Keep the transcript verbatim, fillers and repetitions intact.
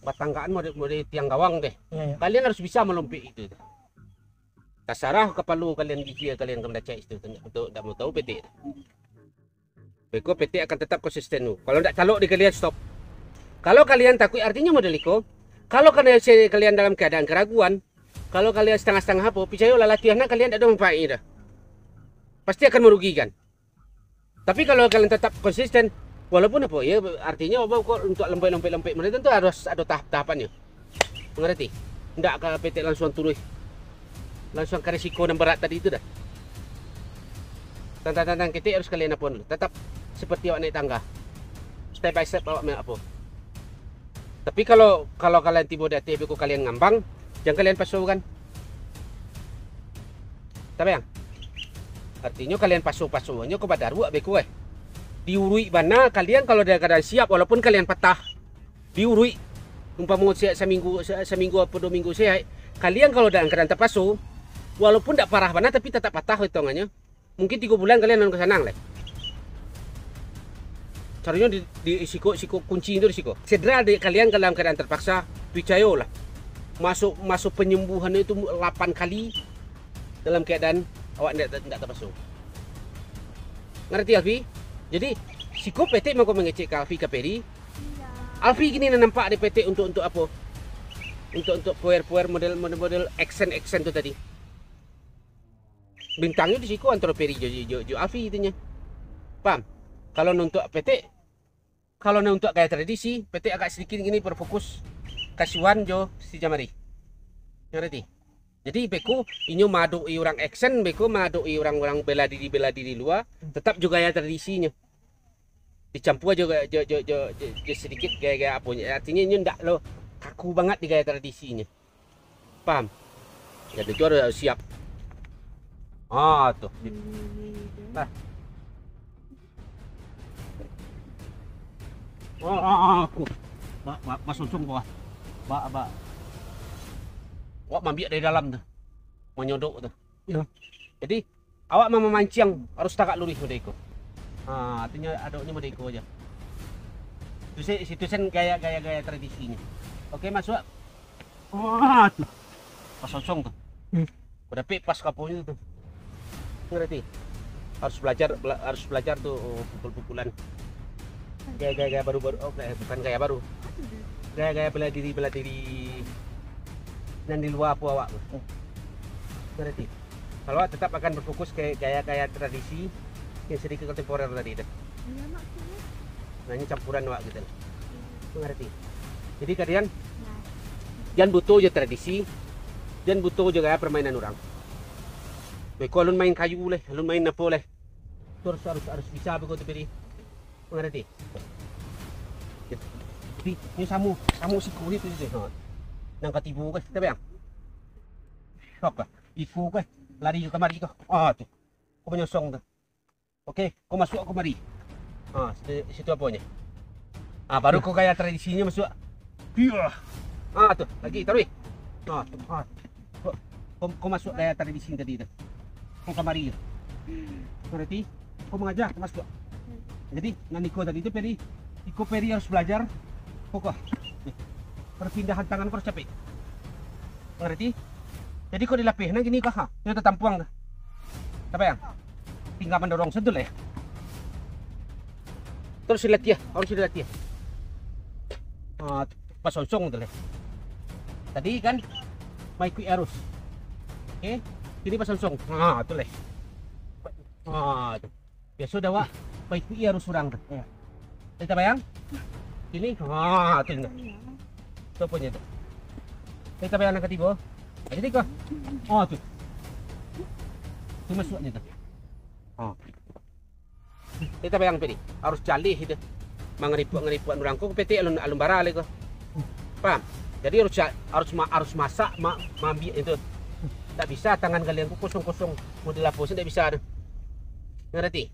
batanggaan model, model tiang gawang teh. Iyo, iyo. Kalian harus bisa malompek itu. Tasarah kapalo kalian, gigi kalian ka mandacak itu, ndak tahu, ndak mau tahu petek. Beko petek akan tetap konsisten tu. Kalau ndak calok di kalian, stop. Kalau kalian takuik, artinyo model iko. Kalau kalian, kalian dalam keadaan keraguan, kalau kalian setengah-setengah apo, picayolah, latihan nah kalian ndak ado manfaatnyo dah. Pasti akan merugikan. Tapi kalau kalian tetap konsisten, walaupun apo, ya, artinyo apo, kok untuk lempek-lempek-lempek model tu harus ado tahap-tahapannyo. Mangarati? Ndak ka petek langsuang turuih. Langsuang ka risiko nan barat tadi tu dah. Tantang-tantang ketek harus kalian apo dulu. Tetap seperti awak naik tangga. Step by step awak ma-, apo. Tapi kalau, kalau kalian tibo di ateh beko kalian ngambang, jan kalian pasokan. Tabayang? Artinyo kalian paso-pasonyo ko badaruak beko, eh. Diuruik bana kalian kalau dalam keadaan siap, walaupun kalian patah. Diuruik. Umpamo se-, saminggu, se-, saminggu apo duo minggu sehat, kalian kalau dalam keadaan tapaso, walaupun ndak parah bana, tapi tatap patah hitongannyo. Mungkin tigo bulan kalian anu ka sanang lai. Caronyo di, di siko, siko kunci tu di siko. Cedera dek kalian dalam keadaan terpaksa, picayolah. Masuk, masuk penyembuhan itu lapan kali dalam keadaan awak ndak, ndak tapaso. Ngarati, Alfi? Jadi, siko petek mangko mangecek ka Alfi, ka Peri. Alfi kini nan nampak di petek untuk, untuk apo? Untuk, untuk power-power model, model-model action-action tu tadi. Bintangnyo di siko antaro Peri jo, jo, jo Alfi tu nyo. Paham? Kalau nan untuak petek, kalau nan untuak gaya tradisi, petek agak sadikit kini berfokus ka si Wan jo si Jamari. Ngarati? Jadi beko inyo maadoki urang action, beko maadoki urang-urang bela diri, bela diri lua, tetap jo gaya tradisinyo. Dicampua jo, jo, jo, jo, jo, jo sadikit gaya-gaya apo nyo. Artinyo inyo ndak lo kaku banget di gaya tradisinyo. Paham? Jadi tu harus siap. Ah, tu. Nah. Oh, ah, ah, aku. Ba, ba, basosong ko, ah. Ba, ba. Awak maambiak dari dalam tu. Manyodok tu. Yo. Jadi, awak ma-, mamanciang harus tagak luruih model iko. Ha, artinyo adoknyo model iko aja. Tu se-, situ sen gaya-gaya, gaya tradisinyo. Oke, masuak. Wah, tu. Pas kosong tu. Hmm. Kau dapik pas kaponyo tu. Ngarati? Harus belajar, bela-, harus belajar tu, oh, pukul-pukulan. Gaya-gaya baru-baru, oh, gaya, bukan gaya baru. Gaya-gaya bela diri, bela diri nan di lua apo awak tu. Ngarati? Kalau awak tetap akan berfokus ke gaya-gaya tradisi yang sedikit kontemporer tadi tu. Iyo, maksudnyo? Nah, ini campuran awak gitu. Ngarati? Jadi kalian, nah, jan buto jo tradisi, jan buto jo gaya permainan urang. Beko alun main kayu leh, alun main apo leh. Tu harus, harus, harus bisa beko tu, Peri. Mangarati? Jadi, ini samo, samo siko itu, itu. Ha. Nan katibo ko, kita bayang. Apa? Iko ko, lari ka kamari ko. Ah, tu. Ko manyosong tu. Oke, ko masuak kamari. Ah, situ, situ aponyo. Ah, baru ko gaya tradisinyo masuak. Iya. Ah, tu, lagi, taruih. Ah, tu, ah. Ko, ko, ko masuak gaya tradisi tadi tu. Ko kamari tu. Mangarati? Ko mangaja, ko masuak. Jadi, nan iko tadi tu Peri, iko Peri harus belajar. Ko, ko. Perpindahan tangan ko harus capek. Mangarati? Jadi, ko dilapeh, nah, gini ko, ha. Nyo tatampuang tu. Tabayang? Tinggal mandorong sajo lah, ya. Terus dilatiah, harus dilatiah. Ah, pasonsong tu leh. Tadi kan maikuik arus. Oke, kini pasonsong. Ah, tu leh. Ah, tu. Biaso dah awak maikuik arus urang tu. Ya. Kita bayang. Kini, ah, tu. Tu aponyo tu. Kita bayang nan katibo. Jadi ko. Ah, tu. Tu masuaknyo tu. Ah. Kita bayang Peri, harus jaleh itu. Mangaripuak-ngaripuak urang ko, petek alun, alun bara lai ko. Paham? Jadi harus ca-, harus ma-, harus masak, ma-, maambiak itu. Ndak bisa tangan kalian ko kosong-kosong. Model apo se ndak bisa tu. Ngarati?